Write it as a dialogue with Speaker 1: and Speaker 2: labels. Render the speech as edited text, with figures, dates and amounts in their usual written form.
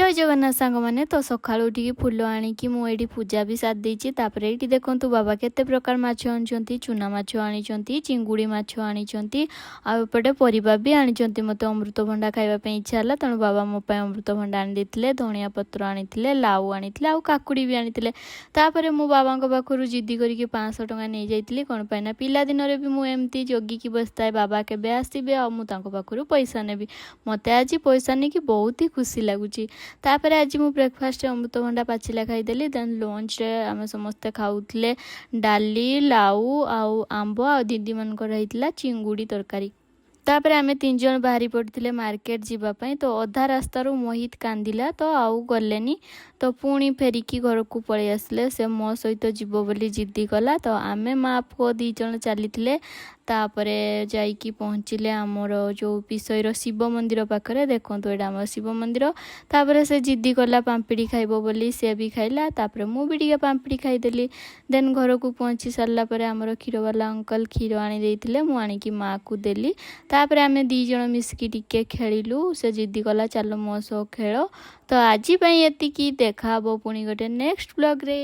Speaker 1: ଜୟ ଜଗନ୍ନାଥ ସାଙ୍ଗମାନେ। ତ ସକାଳୁ ଉଠିକି ଫୁଲ ଆଣିକି ମୁଁ ଏଇଠି ପୂଜା ବି ସାରି ଦେଇଛି। ତାପରେ ଏଇଠି ଦେଖନ୍ତୁ, ବାବା କେତେ ପ୍ରକାର ମାଛ ଆଣିଛନ୍ତି। ଚୁନା ମାଛ ଆଣିଛନ୍ତି, ଚିଙ୍ଗୁଡ଼ି ମାଛ ଆଣିଛନ୍ତି ଆଉ ଏପଟେ ପରିବା ବି ଆଣିଛନ୍ତି। ମୋତେ ଅମୃତଭଣ୍ଡା ଖାଇବା ପାଇଁ ଇଚ୍ଛା ହେଲା, ତେଣୁ ବାବା ମୋ ପାଇଁ ଅମୃତଭଣ୍ଡା ଆଣିଦେଇଥିଲେ, ଧଣିଆ ପତ୍ର ଆଣିଥିଲେ, ଲାଉ ଆଣିଥିଲେ ଆଉ କାକୁଡ଼ି ବି ଆଣିଥିଲେ। ତାପରେ ମୁଁ ବାବାଙ୍କ ପାଖରୁ ଜିଦି କରିକି 500 ଟଙ୍କା ନେଇଯାଇଥିଲି। କ'ଣ ପାଇଁ ନା ପିଲାଦିନରେ ବି ମୁଁ ଏମିତି ଜଗିକି ବସିଥାଏ, ବାବା କେବେ ଆସିବେ ଆଉ ମୁଁ ତାଙ୍କ ପାଖରୁ ପଇସା ନେବି। ମୋତେ ଆଜି ପଇସା ନେଇକି ବହୁତ ହି ଖୁସି ଲାଗୁଛି। ତାପରେ ଆଜି ମୁଁ ବ୍ରେକଫାଷ୍ଟରେ ଅମୃତଭଣ୍ଡା ପାଚିଲା ଖାଇଦେଲି। ଦେନ୍ ଲଞ୍ଚରେ ଆମେ ସମସ୍ତେ ଖାଉଥିଲେ ଡାଲି, ଲାଉ ଆଉ ଆମ୍ବ ଆଉ ଦିଦିମାନଙ୍କର ହେଇଥିଲା ଚିଙ୍ଗୁଡ଼ି ତରକାରୀ। ତାପରେ ଆମେ ତିନି ଜଣ ବାହାରି ପଡ଼ିଥିଲେ ମାର୍କେଟ ଯିବା ପାଇଁ। ତ ଅଧା ରାସ୍ତାରୁ ମୋହିତ କାନ୍ଦିଲା, ତ ଆଉ ଗଲେନି। ତ ପୁଣି ଫେରିକି ଘରକୁ ପଳେଇ ଆସିଲେ। ସେ ମୋ ସହିତ ଯିବ ବୋଲି ଜିଦ୍ଦି କଲା। ତ ଆମେ ମା ପୁଅ ଦୁଇ ଜଣ ଚାଲିଥିଲେ। ତାପରେ ଯାଇକି ପହଞ୍ଚିଲେ ଆମର ଯେଉଁ ପିସଇର ଶିବ ମନ୍ଦିର ପାଖରେ। ଦେଖନ୍ତୁ, ଏଇଟା ଆମର ଶିବ ମନ୍ଦିର। ତାପରେ ସେ ଜିଦ୍ଦି କଲା ପାମ୍ପିଡ଼ି ଖାଇବ ବୋଲି, ସେ ବି ଖାଇଲା। ତାପରେ ମୁଁ ବି ଟିକେ ପାମ୍ପିଡ଼ି ଖାଇଦେଲି। ଦେନ୍ ଘରକୁ ପହଞ୍ଚି ସାରିଲା ପରେ ଆମର କ୍ଷୀରବାଲା ଅଙ୍କଲ କ୍ଷୀର ଆଣି ଦେଇଥିଲେ। ମୁଁ ଆଣିକି ମାଆକୁ ଦେଲି। ତାପରେ ଆମେ ଦୁଇ ଜଣ ମିଶିକି ଟିକେ ଖେଳିଲୁ। ସେ ଜିଦ୍ଦି କଲା, ଚାଲ ମୋ ସହ ଖେଳ। ତ ଆଜି ପାଇଁ ଏତିକି। ଦେଖା ହବ ପୁଣି ଗୋଟେ ନେକ୍ସଟ ବ୍ଲଗ୍ରେ।